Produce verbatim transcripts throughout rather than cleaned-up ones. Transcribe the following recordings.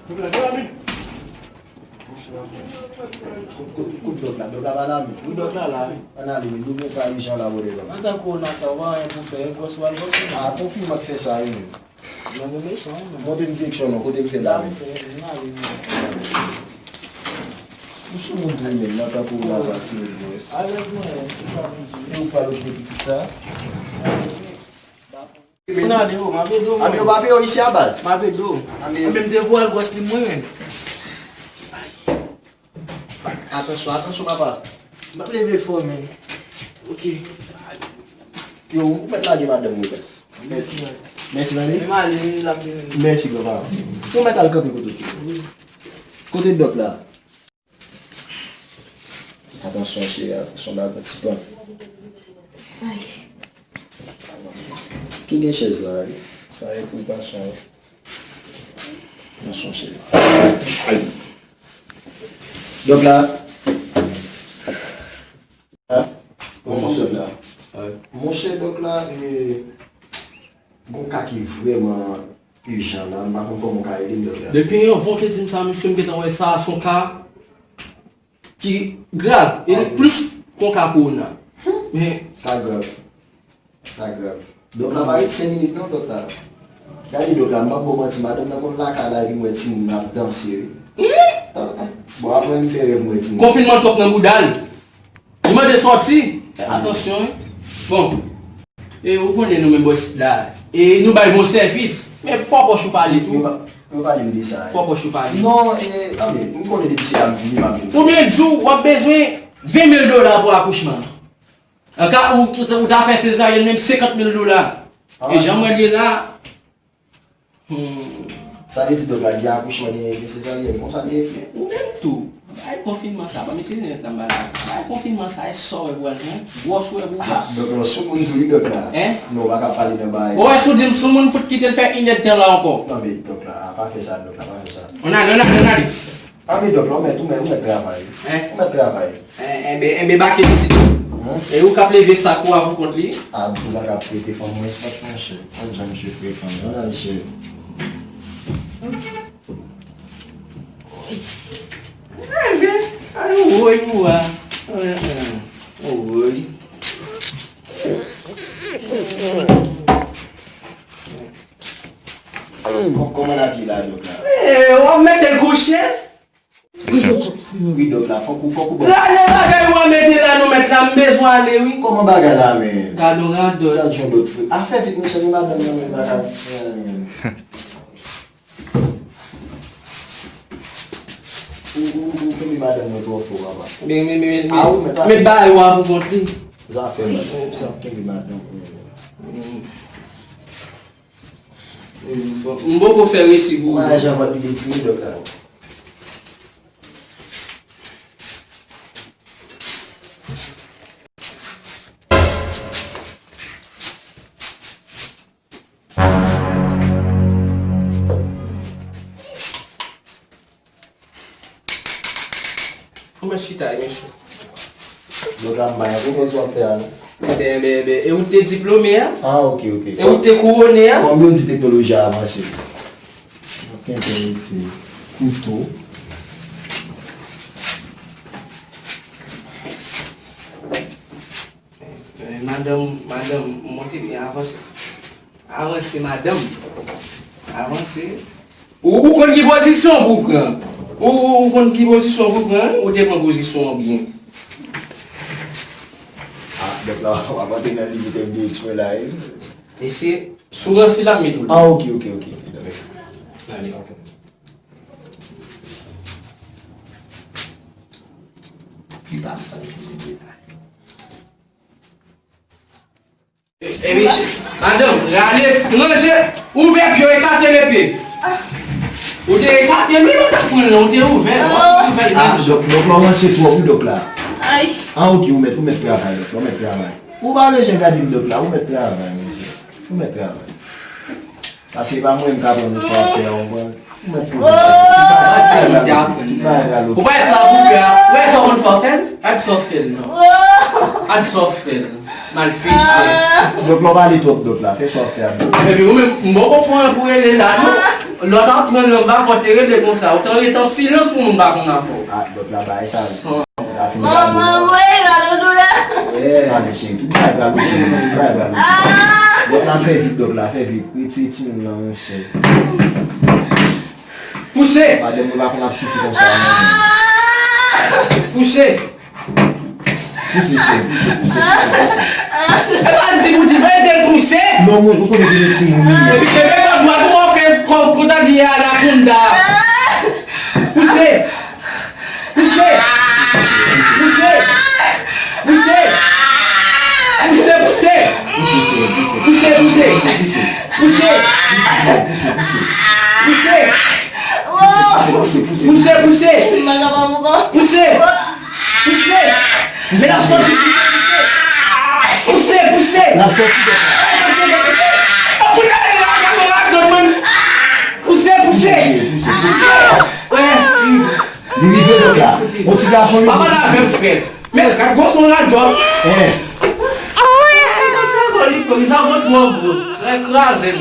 Kout, kout, kout dòk la, dòk la pa la menm. Wi, dòk la la, wi. Ann ale, wi, nou gen ka ijan la, whatever. Antan kowona sa, ou pa anyen pou fè, gòs ou al gòs ou. A, konfinman k fè sa, wi, menm. Nan move chan, wi, menm. Montre m direksyon non, kote m fè la, wi. Ou sou moun tou, menm, antan kowona sa, serye, gòs. Alèz mwen, e ou pral okipe pitit sa? Moun ap ede w, m ap ede w, mwen. Ap ede w, m ap ede w isi a baz. M ap ede w. Anben m te voye al gòs li mwen menm. Atansyon, atansyon, papa. M ap leve l fò, menm. Ok. Yo, ou mèt lage madanm ou, baz. Mèsi. Mèsi, zanmi. Men m ale, l ap vini. Mèsi, papa. Ou mèt al kanpe kote w te. Kote dòk la? Atansyon, cheri, atansyon, dal pran ti pant. Ay. Tou gen chèz la, wi. Sa e pou pasyan, wi. Atansyon, cheri. Ay. Dòk la. Bon, fon sòt la. Monchè, dòk la, e, gon ka ki vrèman ijan la, m pa konn kòman w ka ede m, dòk la. Depi yon von te di m sa, mesye, m gentan wè sa, se yon ka ki grav, e li plis ke yon ka kowona. Men ka grav. Ka grav. Dòk la pa ret senk minit non, dòk la. Gade dòk la, m p ap ba w manti, madanm nan konn lakay la epi m wè timoun ap danse, wi. Bon, apre m fè rèv m wè timoun. Konfinman twòp nan bouda l. Li mande sòti. Atansyon, wi. Bon. E ou konnen nou menm bò isit la. E nou bay bon sèvis. Men fò pòch ou pale tou. Yo pa, yo pale m de sa, wi. Fò pòch ou pale. Non, e, anben, m konnen depi se la m vini, m ap vin. Oubyen di w, w ap bezwen ven mil dola pou akouchman. An ka ou, ou, ou ta fè sezaryèn menm senkant mil dola. E jan mwen li ye la, hmm. Sa vle di dòk la, gen akouchman, gen, gen sezaryèn, konsa li ye. Ou menm tou. Bay konfinman sa, ban m itilize nèt la m ba la. Bay konfinman sa, e sa w wè pou al jwenn, gwòs ou wè pou gwòs. Dòk la, sou moun tou wi, dòk la. Hein? Non, ou pa ka pale nan bagay. Ou wè si w di m sou moun, fout kite l fè inèdtan la ankò. Non, men dòk la, pa fè sa, dòk la, pa fè sa. Ann ale, ann ale, ann ale. Anben dòk la, ou mèt, ou mèt, ou mèt travay. Hein? Ou mèt travay. Enben, enben bake isit. E ou k ap leve sak ou a pou kont li? A, m pa ka prete fanm mwen sak, monchè. Mwen jan misye frekan, men, ann ale, cheri. Enben, ay, woy, mwa. Woy. Kòman n ap ye la, dòk la? E, w ap mete l kouche? Wi, dòk la, fòk ou, fòk ou ban. Gade bagay ou a mete la, nou mèt la, m bezwen ale, wi. Kòman bagay la, men? Gade yon radòt. Gade yon dòt fre. A, fè vit, monchè, men madanm nan, men bagay. Ou, ou, ou kenbe madanm nan twò fò, papa. Men, men, men, men, men bagay ou a pou kont li. Zafè, sa kenbe madanm, men. M poko fè resi pou ou. Ou pa jan vant li detire, dòk la. Ou mèt chita, e mesye. Dòk la, m pa gen pwoblèm sa w ap fè a, non. Enben, enben, enben, e ou te diplome a? Ah, ok, ok. E ou te kouwone a? Kòm yo di teknoloji a avanse. Ok, enterese. Kouto. Eh, madanm, madanm, monte byen, avanse. Avanse, madanm. Avanse. Ou, ou konn ki pozisyon pou w pran. Ou, ou, ou konn ki pozisyon pou w pran, wi? Ou te pran pozisyon an byen. Ah, dòk la, w ap antre nan limit M D X mwen la, wi. Mesye, sou ranse l ap met ou la. Ah, ok, ok, ok. Gade, ok. Ki pa sa ki te la. E, e, mesye, madanm, rale, ranje, ouvè pye w, ekate le pye. Ou te ekate l, wi, ou t ap pran l, ou te ouvè l, ou te ouvè l. Ah, dòk, dòk la, w ranse twòp, wi, dòk la. Ay. Ah, ok, ou mèt, ou mèt travay, dòk la, ou mèt travay. Ou pa bezwen gade m, dòk la, ou mèt travay, mesye. Ou mèt travay. Paske e pa mwen menm k ap pran nou sa w ap fè a, ou konprann? Ou mèt poze tèt ou. Tout bagay pral oke. Ou pa wè sa w ap fè a? Ou wè sa w konn fè w fè l? Gad sa w fè l non. Gad sa w fè l. Malfektè. Dòk la, w pale twòp, dòk la. Fè sa w ap fè a, dòk. Epi ou menm, m poko fè anyen pou rele la non. Lè w t ap pran lanm pa fò te rele konsa. Ou t an ret an silans pou moun pa konn afè w. Ah, dòk la bay sa. San. La fin gade. Manman, woy, gade doulè. Yeah. Gade cheri, tout bagay pral oke, tout bagay pral oke. Ah! Dòk la fè vit, dòk la fè vit. Retire timoun nan, monchè. Pouse! Madanm mwen pa konn ap soufri konsa, non. Pouse! Pouse, cheri, pouse, pouse, pouse, pouse. E pa di pou di, mete l pouse! Non, mwen, ou konnen ki gen timoun, wi. Epi, bebe, kò dwat, ou fè kò, kò ta di anakonda. Pouse! Pouse! Pouse! Pouse! Pouse, pouse! Pouse, cheri, pouse. Pouse, pouse! Pouse, pouse. Pouse! Pouse, pouse, pouse. Pouse! Pouse, pouse, pouse. Pouse, pouse! Pouse! Pouse! Men l ap soti, pouse, pouse! Pouse, pouse! L ap soti, dòk la. Pouse, pouse! Pouse! Oh, fout gade la, gade la, dòk mwen! Pouse, pouse! Pouse, pouse. Pouse! Wè, wi. Li rive, dòk la. On ti gason li. Pa pale avè m, frè. Men, gad gwo son radòt. Eh. Li konn sa gwo, li konn sa gwo twò gwo. Lè kraze l.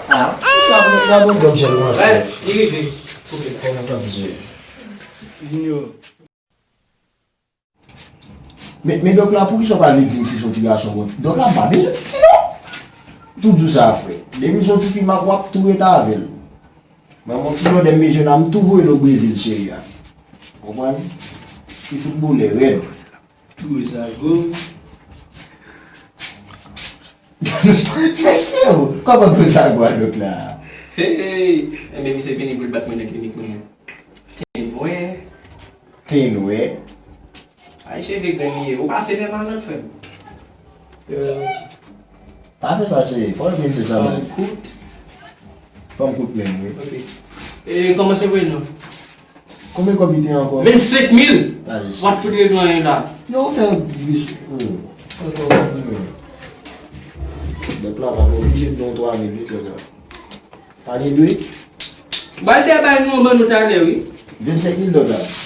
Ah, sa bon, sa bon, dòk jèl, mwen, wè, se li rive. Ok. Kòman sa, msye? Junior. Men, men dòk la, poukisa w pa vle di m si se yon ti gason bon ti? Dòk la, m pa bezwen tifi, non. Tou di w sa, frè. Depi se yon tifi, m ap, w ap tou ret avè l. Mwen, yon ti blòdè m bezwen la, m tou voye l o Brezil, cheri a. Konprann? Ti foutbolè rèd. Tou sa gwo. Mesye, kòman kou sa gwo a, dòk la? Hey, hey. Enben, misye vini pou l bat mwen nan klinik mwen. Te nwè. Te nwè. Ay, cheve grenn li ye. Ou pa cheve malant, frè m. Euh, pa fè sa, cheri. Fò w vin se sa, baz. Fanm kout. Fanm kout menm, wi. Ok. E kòman se vre non? Konbyen kòb li te ankò? Vennsenk mil! Talè, cheri. W ap fout regle anyen la. Yo, ou fè bis. Hmm. Ankò, hmm. Dòk la, pa oblije m don twa mil, wi, dòk la. Pa gen dwe? Ba l te bay nou, ban nou talè, wi. Vennsenk mil dòk la. Vennsenk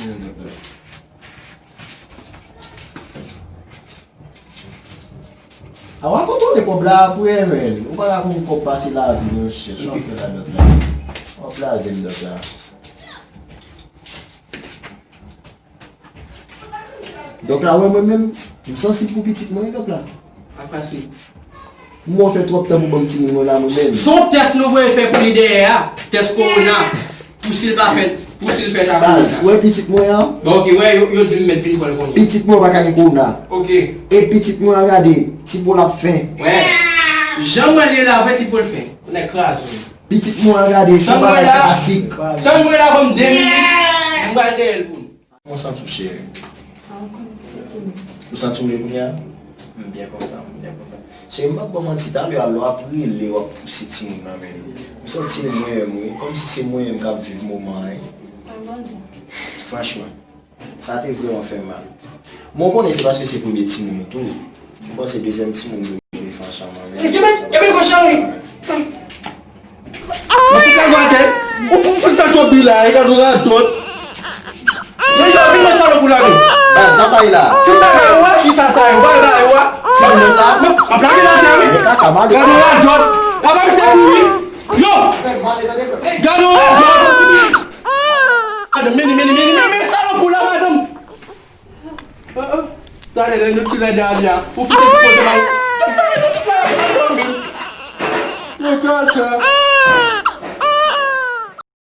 mil dòk la. A, w a kontwole kòb la apre, men. Ou pa ka konn kòb pase lavi, monchè. Sa w ap fè la, dòk la? W ap blaze m, dòk la. Dòk la, wè mwen menm, m sansib pou pitit mwen, wi, dòk la. Apa se? M wè w fè twòp tan pou ban m timoun mwen la, mwen menm. Se yon tès nou voye fè pou li dèyè a. Tès kowona. Pou si l pa fèt, pou si l fèt a kowona. Baz, ou wè pitit mwen an? Bon, ok, wè, yo, yo di m mèt vin pran l kounye a. Pitit mwen an pa ka gen kowona. Ok. E pitit mwen an, gade, ti po l ap fen. Wè. Jan mwen ye la, vre ti po l fen. Ou nèg kraze. Pitit mwen an, gade, se yon bagay klasik. Tann mwen la, ban m de minit. M pral dèyè l pou nou. Kòman w santi w, cheri? A, ou konn, m santi m. Ou santi w mye kounye a? M byen kontan, m byen kontan. Cheri, m p ap ba w manti, talè a lè w ap rele, w ap pouse timoun nan, men m santi l mwen menm, wi. Kòmsi se mwen menm k ap viv moman an, wi. Franchman, sa te vrèman fè m mal. Men w konnen se paske se premye timoun ou tou. M panse dezyèm timoun yo vin fè ansanm an, men... E, kenbe, kenbe kochon, wi. Ou fout lage atè. Ou fout, fout fè twòp bri la, e gade yon radòt. Deja, vin wè salòp ou la, men. Ba, sa sa ye la? Fout bagay ou a, ki sa sa ye? Ou pa wè bagay ou a? Timoun nan sa? M ap lage l atè, wi. Gade yon radòt. Apa misye kouri? Yo! Gade yon radòt. Madanm, men li, men li, men li, men li, salòp ou la, madanm. Talè lè nou ti lè dali a, ou fout ekspoze la. Tout bagay, tout bagay, tout bagay. Yo, kaka.